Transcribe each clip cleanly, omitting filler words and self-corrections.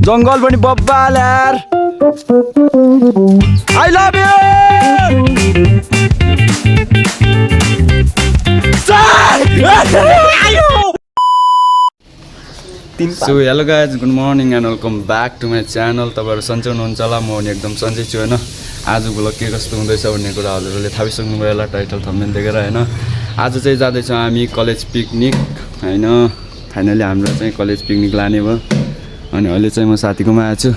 जङ्गल पनि बब्बाल यार I love you so hello guys good morning and welcome back to my channel तपाईँहरू सन्चै हुनुहुन्छ होला म पनि एकदम सन्चै छु होइन आज भ्लग के कस्तो हुँदैछ भन्ने कुरा हजुरहरूले थाहा पाइसक्नुभयो होला टाइटल थम्बनेल देखेर होइन आज चाहिँ जाँदैछौँ हामी कलेज पिकनिक होइन फाइनली हाम्रो चाहिँ कलेज पिकनिक लाने भयो अनि अहिले चाहिँ म साथीकोमा आएको छु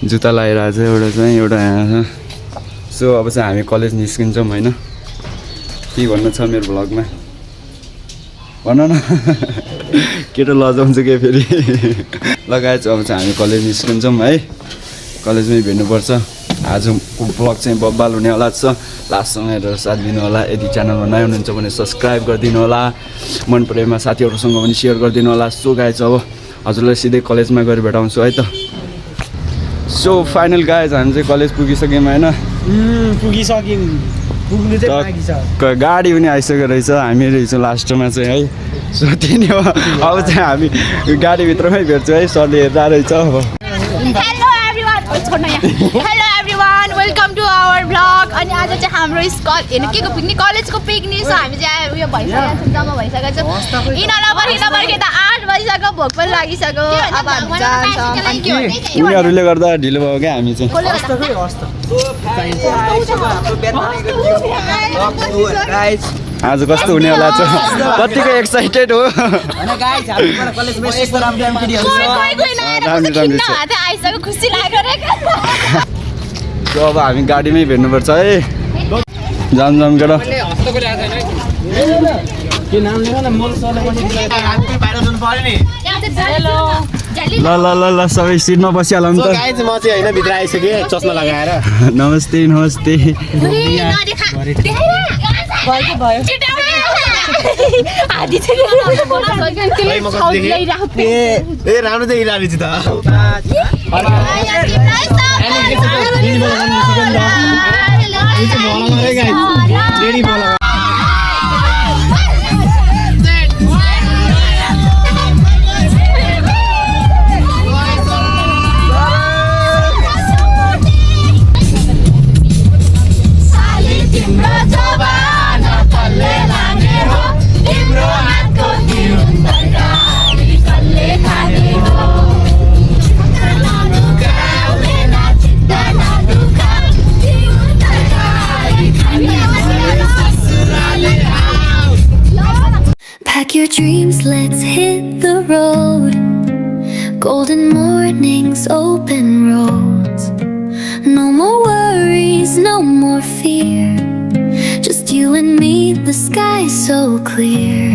जुत्ता लगाएर आज एउटा यहाँ छ सो अब चाहिँ हामी कलेज निस्किन्छौँ होइन के भन्नु छ मेरो भ्लगमा भन न केटो लजाउँछु के फेरि लगाएछ अब चाहिँ हामी कलेज निस्किन्छौँ है कलेजमै भेट्नुपर्छ आजको भ्लग चाहिँ बब्बाल हुनेवाला छ लास्टसम्म हेरेर साथ दिनु होला यदि च्यानलमा नयाँ हुनुहुन्छ भने सब्सक्राइब गरिदिनु होला मन परेमा साथीहरूसँग पनि सेयर गरिदिनु होला सो गाइज अब हजुरलाई सिधै कलेजमा गएर भेटाउँछु है त सो फाइनल गाइज हामी चाहिँ कलेज पुगिसक्यौँ होइन गाडी पनि आइसकेको रहेछ हामी रहेछौँ लास्टमा चाहिँ है सो त्यही नै हो अब चाहिँ हामी गाडीभित्रमै भेट्छौँ है सरले हेर्दा रहेछ अब hello everyone welcome to our blog अनि आज चाहिँ हाम्रो स्कल होइन के को पिकनिक कलेजको पिकनिक छ हामी चाहिँ उयो भइसकेको छ जम्मा भइसकेको छ नपर्खे त 8 बजिसक्यो भोक पनि लागिसक्यो अब हामी जान्छौँ उनीहरूले गर्दा ढिलो भयो क्या हामी चाहिँ आज कस्तो हुनेवाला छ कतिको एक्साइटेड हो खुसी लाग्यो अब हामी गाडीमै भेट्नुपर्छ है जाम केटा ल सबै सिटमा बसिहालौँ त म चाहिँ होइन भित्र आइसकेँ चस्मा लगाएर नमस्ते ए राम्रो चाहिँ इलाली त Pack your dreams, let's hit the road. Golden mornings, open roads. No more worries, no more fear. Just you and me, the sky's so clear.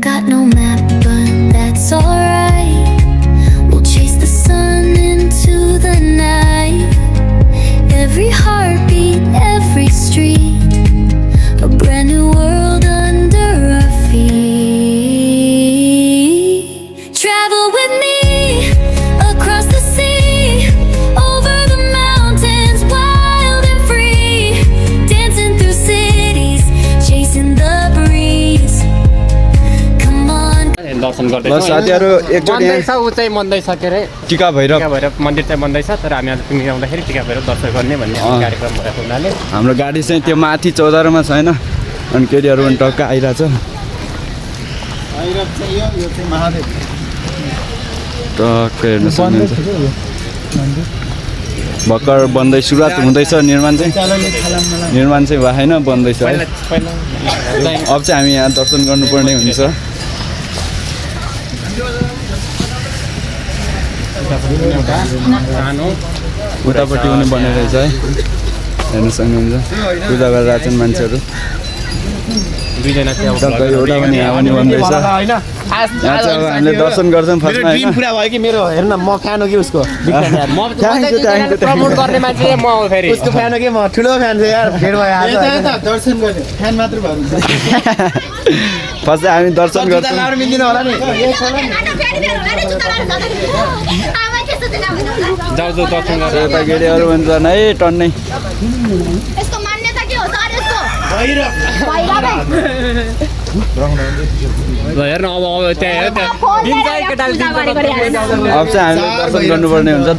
Got no map, but that's alright. We'll chase the sun into the night. Every heartbeat, every street, a brand new world under our feet. Travel with me across the sea, over the mountains, wild and free, dancing through cities, chasing the breeze. Come on. दर्शन ल साथीहरू एकचोटि ऊ चाहिँ बन्दैछ के अरे टिका भैरव मन्दिर चाहिँ बन्दैछ तर हामी आज पिकनिक आउँदाखेरि टिका भैरव दर्शन गर्ने भन्ने कार्यक्रम भएको हुनाले हाम्रो गाडी चाहिँ त्यो माथि 14 मा छैन अनि केटीहरू पनि टक्क आइरहेछ टक्क हेर्न सक्नुहुन्छ भर्खर बन्दै सुरुवात हुँदैछ निर्माण चाहिँ भएन बन्दैछ है अब चाहिँ हामी यहाँ दर्शन गर्नुपर्ने हुन्छ उतापट्टि पनि बनिरहेछ है हेर्न सक्नुहुन्छ पूजा गरेर आएछन् मान्छेहरू दुईजना टक्क एउटा पनि यहाँ पनि बन्दैछ यहाँ चाहिँ अब हामीले दर्शन गर्छौँ फर्स्टमा ड्रिम पुरा भयो कि मेरो हेर्न म फ्यान हो कि उसको प्रमोट गर्ने मान्छे म हो फेरि उसको फ्यान हो कि म ठुलो फ्यान छु यार फेरि भयो आज दर्शन गर्ने फ्यान मात्र भयो फर्स्ट हामी दर्शन गर्छौँ मिल्दैन होला नि जाऊ दर्शन गरेर यता केटीहरू भन्छ है टन्नै यसको मान्यता के हो सर यसको हेर्न अब त्यहाँ अब चाहिँ हामीले दर्शन गर्नुपर्ने हुन्छ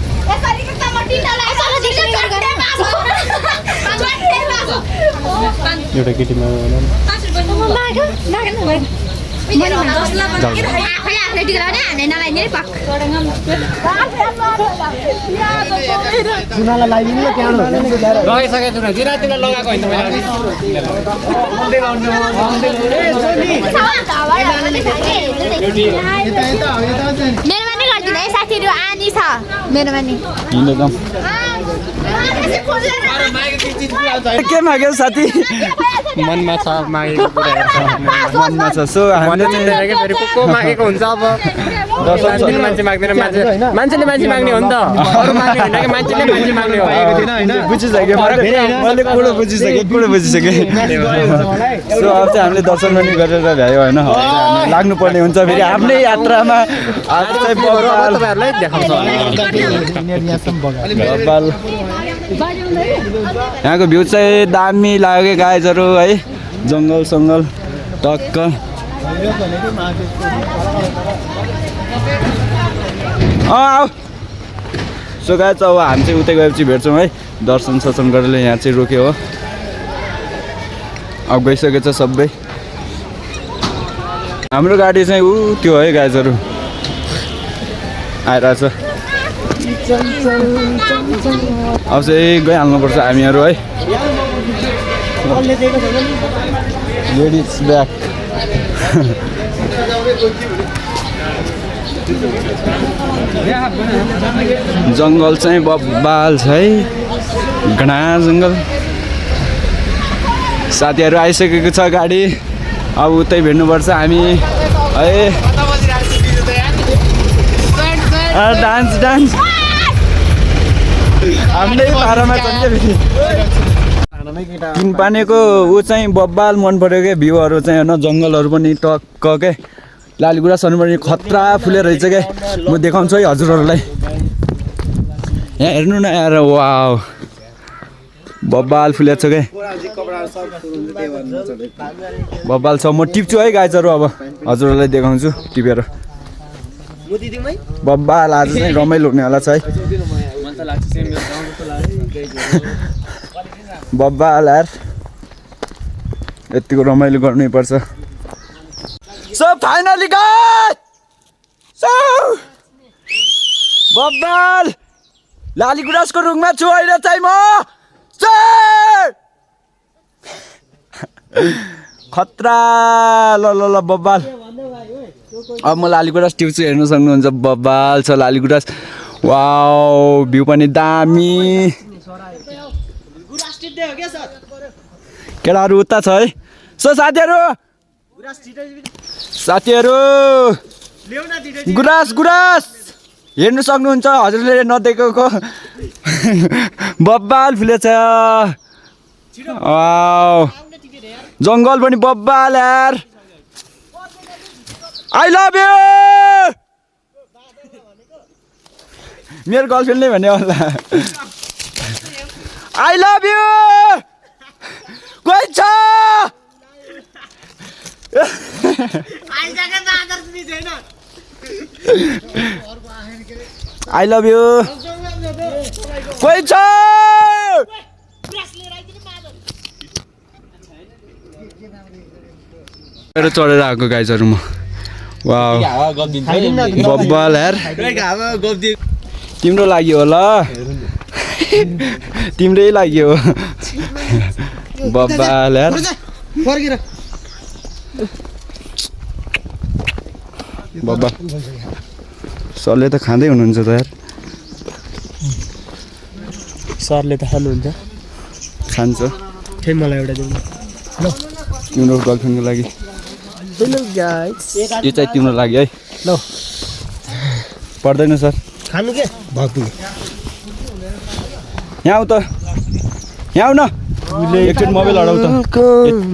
एउटा केटीमा लगाइसकेको छु तिनीहरू लगाएको होइन मेरोमा नि गरिदिनु है साथीहरू आनी छ मेरोमा नि के माग्यो साथी मनमा छ मागेको मनमा छ सो हामीले चाहिँ फेरि को मागेको हुन्छ अब मान्छे माग्दैन मान्छेले मान्छे माग्ने हो नि त अरू माग्ने होइन कि मान्छेले मान्छे माग्ने हो बुझिसकेँ मैले कुरो बुझिसकेँ सो अब चाहिँ हामीले दर्शन पनि गरेर भ्यायो होइन लाग्नुपर्ने हुन्छ फेरि आफ्नै यात्रामा आज चाहिँ तपाईँहरूलाई देखाउँछ बब्बाल यहाँको भ्यू चाहिँ दामी लाग्यो गाइजहरू है जङ्गल सङ्गल टक्क आऊ सो गाइज अब हामी चाहिँ उतै गएपछि भेट्छौँ है दर्शन सर्शन गरेर यहाँ चाहिँ रोक्यो हो अब गइसकेछ सबै हाम्रो गाडी चाहिँ ऊ त्यो है गाइजहरू आइरहेछ अब चाहिँ गइहाल्नुपर्छ हामीहरू है लेडिज ब्याक जङ्गल चाहिँ बब्बाल छ है घना जङ्गल साथीहरू आइसकेको छ गाडी अब उतै भेट्नुपर्छ हामी है डान्स डान्स आफ्नै पारामा चल्यो फेरि किनपानेको ऊ चाहिँ बब्बाल मन पऱ्यो क्या भ्यूहरू चाहिँ होइन जङ्गलहरू पनि टक्क के लालीगुराँसहरू पनि खतरा फुलेर रहेछ क्या म देखाउँछु है हजुरहरूलाई यहाँ हेर्नु न आएर वाउ बब्बाल फुलेको छ क्या बब्बाल छ म टिप्छु है गाइजहरू अब हजुरहरूलाई देखाउँछु टिपेर बब्बाल आज चाहिँ रमाइलो हुनेवाला छ है बब्बाल यार यतिको रमाइलो गर्नै पर्छ सो फाइनली गाइस सो बब्बाल लालीगुराँसको रुखमा छु अहिले चाहिँ म खतरा ल ल ल बब्बाल अब म लालीगुराँस टिप्छु हेर्नु सक्नुहुन्छ बब्बाल छ लालीगुराँस वाउ भ्यू पनि दामी केटाहरू उता छ है सो साथीहरू गुराँस हेर्नु सक्नुहुन्छ हजुरले नदेखेको बब्बाल फुलेछ जङ्गल पनि बब्बाल यार आई लभ यु मेरो गर्लफ्रेन्डले भन्यो होला आई लभ यु कोही छ आई लभ यु कोही छ चढेर आएको गाइजहरू म वाउ बब्बाल यार तिम्रो लागि होला तिम्रै लागि हो बब्बाल यार बब्बा सरले त खाँदै हुनुहुन्छ त यार सरले त खानुहुन्छ खान्छ ठै मलाई एउटा दिनु ल तिम्रो गर्लफ्रेन्डको लागि हेलो गाइस यो चाहिँ तिम्रो लागि है ल पर्दैन सर खानु के भक्ति यहाँ आऊ त यहाँ आऊ न एकचोटि मोबाइल हराउ त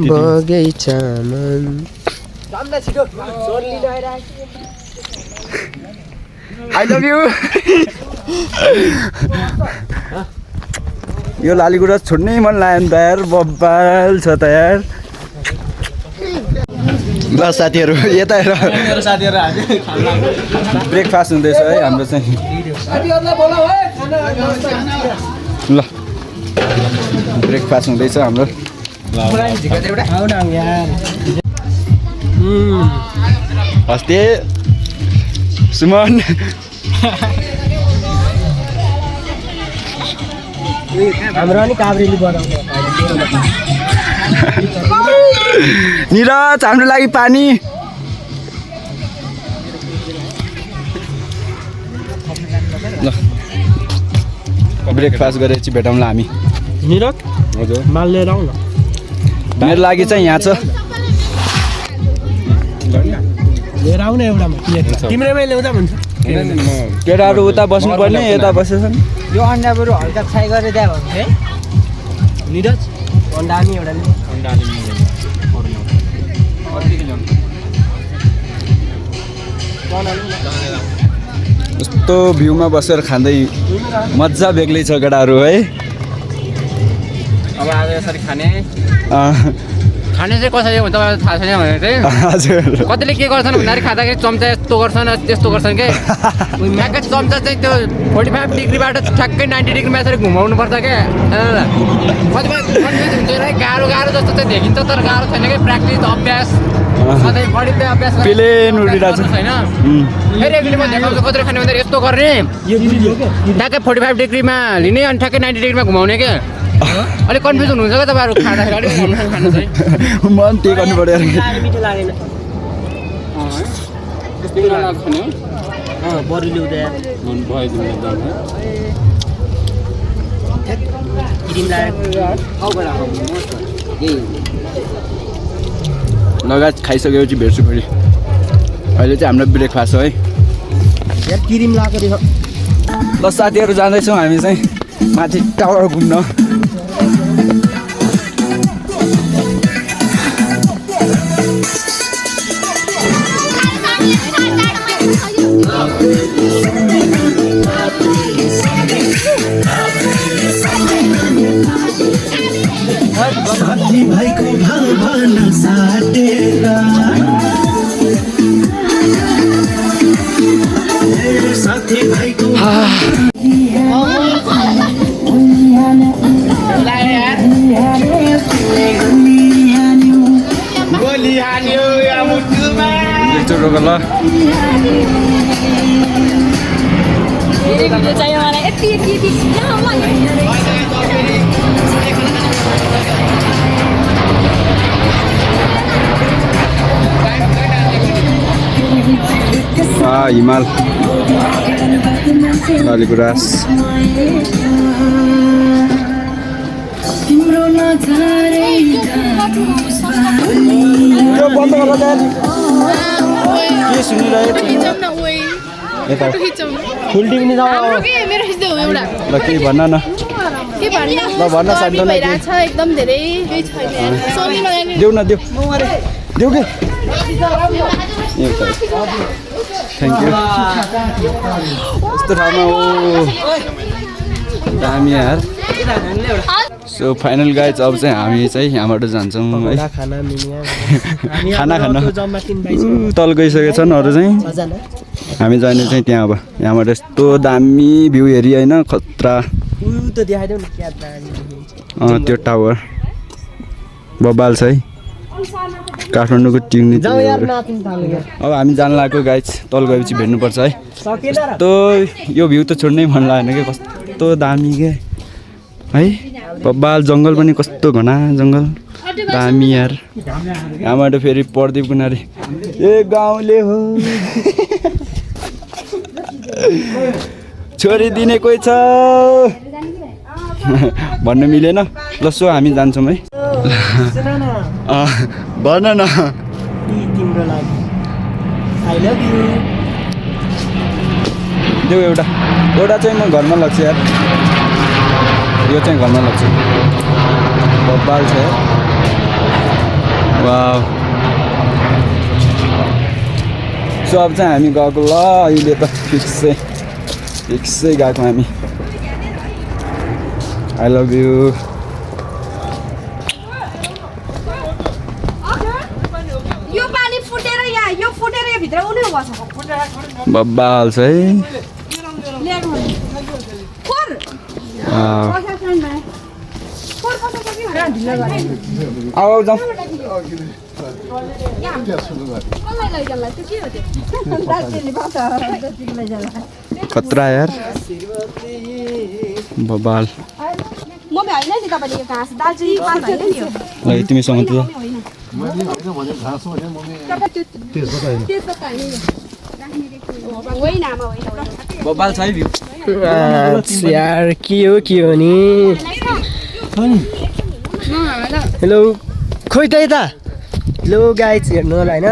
बगैँचामा आई लभ यु यो लालीगुराँस छोड्नै मन लाग्यो नि त यार बब्बाल छ त यार ल साथीहरू यता हेर ब्रेकफास्ट हुँदैछ है हाम्रो चाहिँ ल ब्रेकफास्ट हुँदैछ हाम्रो अस्ति सुमन हाम्रो नि काभ्रेली बनाउँछ निरज हाम्रो लागि पानी ल ब्रेकफास्ट गरेपछि भेटौँला हामी निरज हजुर माल लिएर आऊ न मेरो लागि चाहिँ यहाँ छ लिएर आऊ न एउटामा तिम्रैमै ल्याउँदा भन्छ केटाहरू उता बस्नुपर्ने यता बसेछन् यो अन्डा बरु हल्का फ्राई गरेर दिए भने है निरज अन्डा नि एउटा यस्तो भ्यूमा बसेर खाँदै मजा बेग्लै छ केटाहरू है अब आज यसरी खाने अँ, खाने चाहिँ कसरी हुन्छ तपाईँलाई थाहा छैन भने चाहिँ हजुर कतिले के गर्छन् भन्दाखेरि खाँदाखेरि चम्चा यस्तो गर्छन् त्यस्तो गर्छन् के ठ्याक्कै चम्चा चाहिँ त्यो 45 डिग्रीबाट ठ्याक्कै 90 डिग्रीमा यसरी घुमाउनु पर्छ क्या कतिपय कन्फ्युज हुन्छ र गाह्रो जस्तो चाहिँ देखिन्छ तर गाह्रो छैन कि प्र्याक्टिस अभ्यास सधैँ बढी अभ्यास प्लेन उडिरहेको छ। छैन फेरि एकचोटि म देखाउँछु कसरी खाने भन्दाखेरि यस्तो गर्ने ठ्याक्कै 45 डिग्रीमा लिने अनि ठ्याक्कै 90 डिग्रीमा घुमाउने क्या अलिक कन्फ्युज हुनुहुन्छ क्या तपाईँहरू खाँदाखेरि अलिक राम्रोसँग खानु चाहिँ मन त्यही गर्नु पऱ्यो मिठो लागेन बरु ल्याउँदा लगायत खाइसकेपछि भेट्छु फेरि अहिले चाहिँ हाम्रो ब्रेकफास्ट हो है क्रिम लगाएको रहेछ ल साथीहरू जाँदैछौँ हामी चाहिँ माथि टावर घुम्न साथी भाइको भावना साटेर साथी भाइको एकचोटि ल भिडियो चाहियो मलाई यति हिमाल लालीगुराँस बन्द होला के सुनिरहेको यता फुल टिभी नि जाऊ मेरो यस्तो हो एउटा ल के भन्न न के भन्नु ल भन्न सक्दैन भइरहेछ एकदम धेरै केही छैन सोनीमा देऊ न देऊ देऊ के थ्याङ्क यू यस्तो ठाउँमा ओ दामी यार सो फाइनल गाइज अब चाहिँ हामी चाहिँ यहाँबाट जान्छौँ है खाना खान तल गइसकेछन् अरू चाहिँ हामी जाने चाहिँ त्यहाँ अब यहाँबाट यस्तो दामी भ्यू हेरी होइन खतरा त्यो टावर बब्बाल छ है काठमाडौँको टिङ्नी अब हामी जान लागेको गाइज तल गएपछि भेट्नुपर्छ है यस्तो यो भ्यू त छोड्नै मन लागेन क्या कस्तो दामी क्या है बब्बाल जङ्गल पनि कस्तो घना जङ्गल दामी यार यहाँबाट फेरि प्रदीप कुनारी ए गाउँले हो छोरी दिने कोही छ भन्नु मिलेन ल सो हामी जान्छौँ है भन न देऊ एउटा चाहिँ म घरमा लाग्छु यार यो चाहिँ घरमा लाग्छु बब्बाल छ यार वाउ सो अब चाहिँ हामी गएको ल अहिले त फिक्सै गएको हामी आई लभ यु यो पानी फुटेर यहाँ यो फुटेर यो भित्र उनी बस्छ बब्बा हाल्छ है आऊ जाउँ खतरा यार बबाल म भ्याइन नि तपाईँले यो घाँस दालचिनी पाल भएन नि यो ल तिमीसँग त होइन आमा होइन बबाल छ है भ्यू यार के हो नि हेलो खोइ त यता हेलो गाइज हेर्नु होला होइन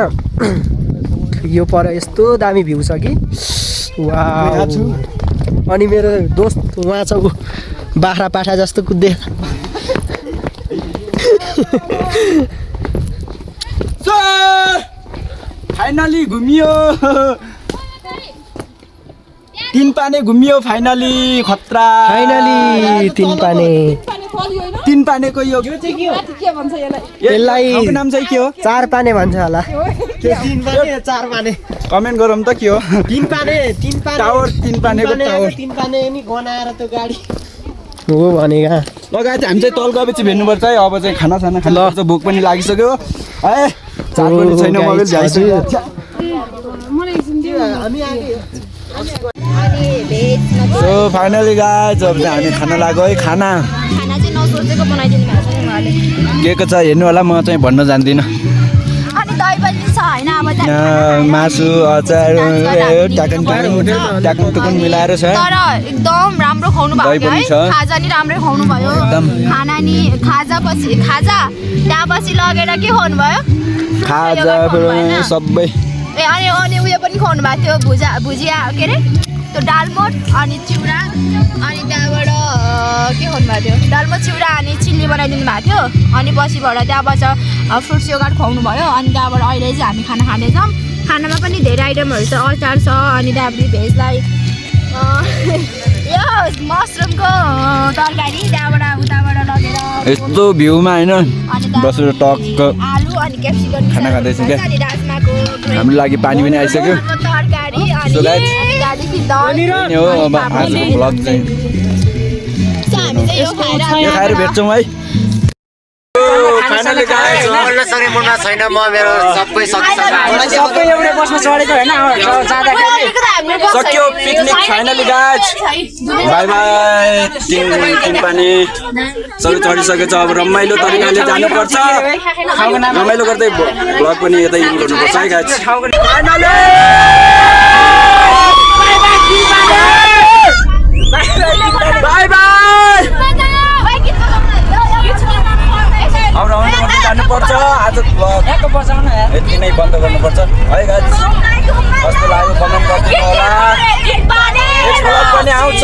यो पर यस्तो दामी भ्यू छ कि वाउ अनि मेरो दोस्त उहाँ छ ऊ बाख्रा पाठा जस्तो कुद्दै फाइनली घुमियो तीन पाने घुमियो फाइनली खतरा फाइनली तीन पानेको यो यसलाई नाम चाहिँ के हो चार पाने भन्छ होला कमेन्ट गरौँ त के हो तीन पाने टावर तीन पानेको टावर तीन पाने नि गनाएर त्यो गाडी हो भनेका लगाएर चाहिँ हामी चाहिँ तल गएपछि भेट्नुपर्छ है अब चाहिँ खाना खानुपर्छ भोक पनि लागिसक्यो है चार पनि छैन मोबाइल भ्याइसक्यो सो फाइनली गाइज अब चाहिँ हामी खाना लाग्यो है खाना चाहिँ नसोचेको बनाइदिनु भएको छ उहाँले के को छ हेर्नु होला म चाहिँ भन्न जान्दिनँ अनि दही पनि छ होइन अब मासु अचार ट्याकन मिलाएर छ तर एकदम राम्रो खुवाउनु दही भयो पनि है छ। खाजा नि राम्रै खुवाउनु भयो एकदम। खाना नि खाजा त्यहाँपछि लगेर के खुवाउनु भयो खाजा सबै ए अनि उयो पनि खुवाउनु भएको थियो भुजिया के अरे त्यो दालमोट अनि चिउरा अनि त्यहाँबाट के खुवाउनु भएको थियो दालमोट चिउरा अनि चिल्ली बनाइदिनु भएको थियो अनि पछिबाट त्यहाँबाट फ्रुट्स योगर्ट खुवाउनु भयो अनि त्यहाँबाट अहिले चाहिँ हामी खाना खाँदैछौँ खानामा पनि धेरै आइटमहरू छ अचार छ अनि त्यहाँबाट भेजलाई यो मसरुमको तरकारी त्यहाँबाट उताबाट लगेर यस्तो भ्यूमा होइन अनि बसेर टक्क आलु अनि क्याप्सिकम खाना खाँदैछौँ क्या। अनि राजमाको हाम्रो लागि पानी पनि आइसक्यो तरकारी So guys, त्यहाँदेखि दही नि हो अब आजको भ्लग चाहिँ हामी चाहिँ यो यो खाएर भेट्छौँ है फाइनली गाइस छैन म मेरो सबै सबै एउटै बसमा चढेको होइन सक्यो picnic finally guys by by तीन पानी सबै चढिसकेको छ अब रमाइलो तरिकाले जानुपर्छ रमाइलो गर्दै भ्लग पनि यतै गर्नुपर्छ है गाइस फाइनली बाई बाई अब रमाइलो गर्दै जानुपर्छ आज भ्लग यति नै बन्द गर्नुपर्छ है गाइस कस्तो लाग्यो कमेन्ट गरिदिनु होला नेक्स्ट भ्लग पनि आउँछ